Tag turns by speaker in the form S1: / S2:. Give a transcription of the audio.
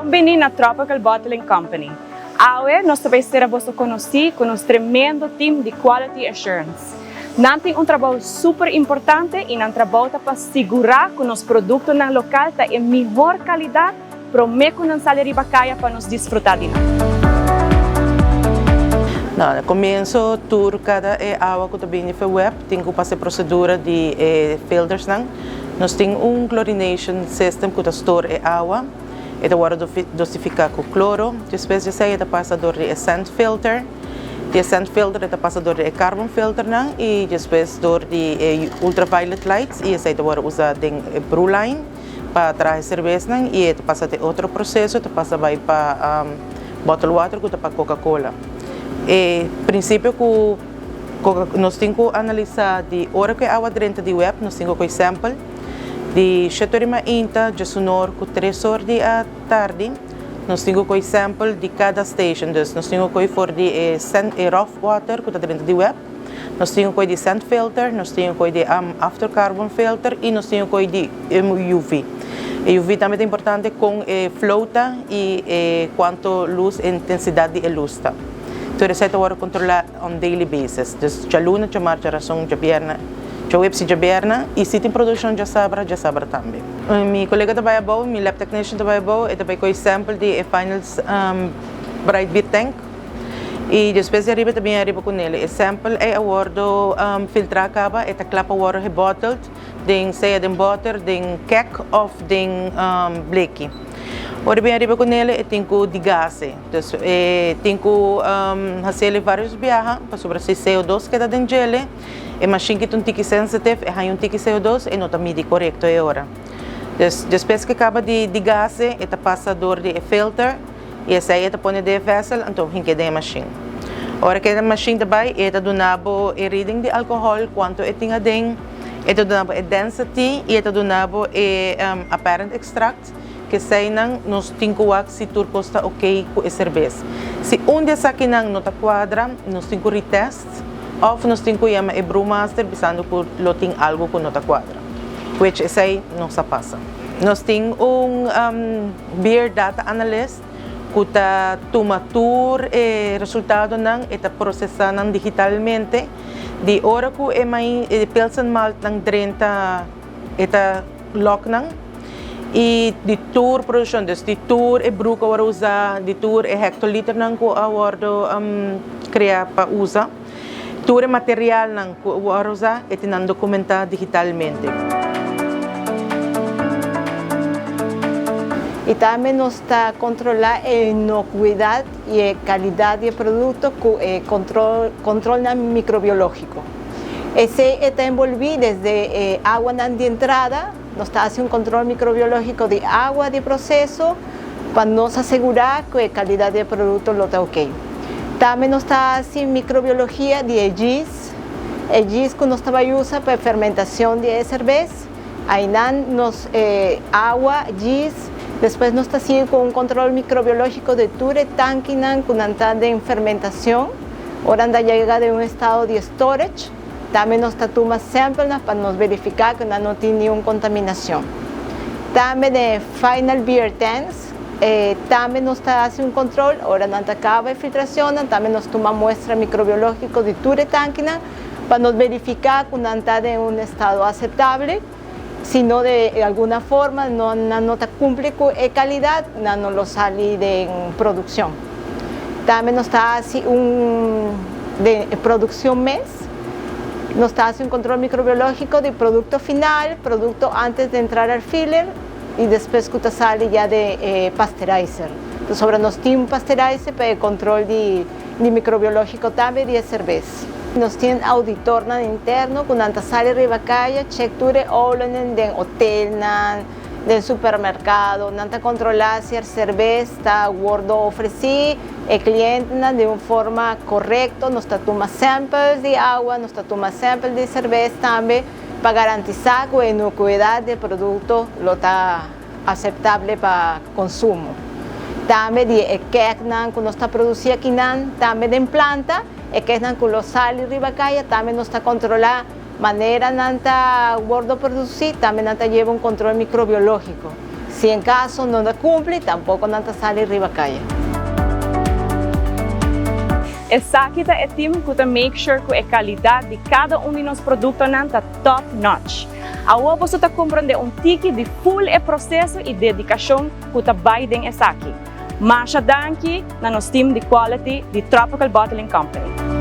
S1: Bon bini na Tropical Bottling Company. Awe nos ta bay sera boso conoci cu nos tremendo team di Quality Assurance. Nan tin un trabou super importante y nan trabou ta pa sigura cu nos productonan local ta e mihor calidad prome cu nan sali riba caya pa nos disfruta di nan.
S2: Na comienso tur cada e awa cu ta bini fe web tin cu pasa e procedura di e filtersnan. Nos tin un chlorination system cu ta store e awa. E ta wordo dosifica cu cloro. Despues di esey e ta pasa door di e sand filter. Di e sand filter e ta pasa door di e carbon filternan y despues door di e ultraviolet lights y esey ta wordo usa den e brew line pa traha e cerbesnan y e ta pasa te otro proceso, ta pasa bay pa bottle water cu ta pa Coca Cola. E principio cu nos tin cu analisa di ora cu e awa drenta di web nos tin cu coy sample di shete ora mainta djesunor cu tres or di atardi nos tin cu coy sample di cada station dus nos tin cu coy for di e e rough water cu ta drenta di web nos tin cu coy di sand filter nos tin cu coy di after carbon filter y nos tin cu coy di UV. E UV tambe ta importante con e flow ta y e cuanto luz e intensidad di e luz ta. Tur esei ta wòrdu kontrolá on daily basis. Dus djaluna, djamar, djarason, djabièrnè, djaweps i djabièrnè i si tin produkshon djasabra, djasabra tambe. Mi kolega ta bai abou, mi lab technician ta bai abou, e ta bai kohe sample di e final bright beer tank i despues di ariba e ta bin ariba ku nel. E sample ei a wòrdu filtrá kaba, e ta kla pa wòrdu gebottled den sea den bòter, den kek òf den bleki. Ora e bin ariba ku nel e tin ku digase. Dus e tin ku hasiel e varios biaha pasobra si CO dos keda den djele e mashin ki ta un tiki sensitive e haña un tiki CO dos e no ta midi korekto e ora. Dus despues ke kaba di digase e ta pasa dor di e filter i esei e ta pone den e vessel anto hink'e den e mashin. Ora ke e mashin ta bai e ta duna bo e reading di alkohòl kuantu e tin aden, e ta duna bo e density i e ta duna bo e apparent extract. Keseinan nos tin ku wak si tur kos ta ok ku e serbes. Si un di esakinan no ta kuadra, nos tin ku retest òf nos tin ku yama e brewmaster bisando ku lo tin algu ku no ta kuadra. Which esei no sa pasa. Nos tin un beer data analyst ku ta tuma tur e resultadonan, e ta prosesá nan digitalmente. Di ora ku e mai e pilsen maltnan drenta e ta log nan y di tur produccion, dus di tur e brew cu a wordo usa, di tur e hectoliternan cu a wordo crea pa usa, tur e materialnan cu a wordo usa e tin nan documenta digitalmente.
S3: Y tambe nos ta controla e inocuidad y e calidad di e producto cu e controlnan microbiologico. Esey e ta envolvi desde e aguanan di entrada, nos ta haci un control microbiologico di agua di proceso pa nos asegura cu e calidad di e producto lo ta ok. Tambe nos ta haci microbiologia di e yeast, e yeast cu nos ta bay usa pa e fermentacion di e cerbes, aynan nos e agua, yeast, despues nos ta sigui cu un control microbiologico di tur e tankinan cu nan ta den fermentacion. Ora nan ta yega den un estado di storage, tambe nos ta tuma samplenan pa nos verifica cu nan no tin niun contaminacion. Tambe den e final beer tanks, tambe nos ta haci un control, ora nan ta caba e filtracionnan, tambe nos tuma muestra microbiologico di tur e tankinan pa nos verifica cu nan ta den un estado aceptable. Si no de alguna forma no nan no ta cumpli cu e calidad, nan no lo sali den produccion. Tambe nos ta haci un den e produccion mes, nos ta haci un control microbiologico di producto final, producto antes de entrar al filler y despues cu ta sali ya den e pasteurizer. Pasobra nos tin un pasteurizer pa e control di di microbiologico tambe di e cerbes. Nos tin auditornan interno cu nan ta sali riba caya check tur e oulenan den hotelnan, den supermercado. Nan ta controla si er cerbes ta wordo ofreci e clientenan den un forma corecto. Nos ta tuma samples di awa, nos ta tuma sample di cerbes tambe pa garantisa cu e inocuidad di e producto lo ta aceptable pa consumo. Tambe di e keknan cu nos ta produci akinan, tambe den planta, e keknan cu lo sali riba caya, tambe nos ta controla manera nan ta wordo produci, tambe nan ta lleva un control microbiologico. Si en caso no ta cumpli, tampoco nan ta sali riba caya.
S1: Esaki ta e team cu ta make sure cu e calidad di cada un di nos productonan ta top notch. Awor bo ta comprende un tiki di full e proceso y dedicacion cu ta bay den esaki. Masha danki na nos team di quality di Tropical Bottling Company.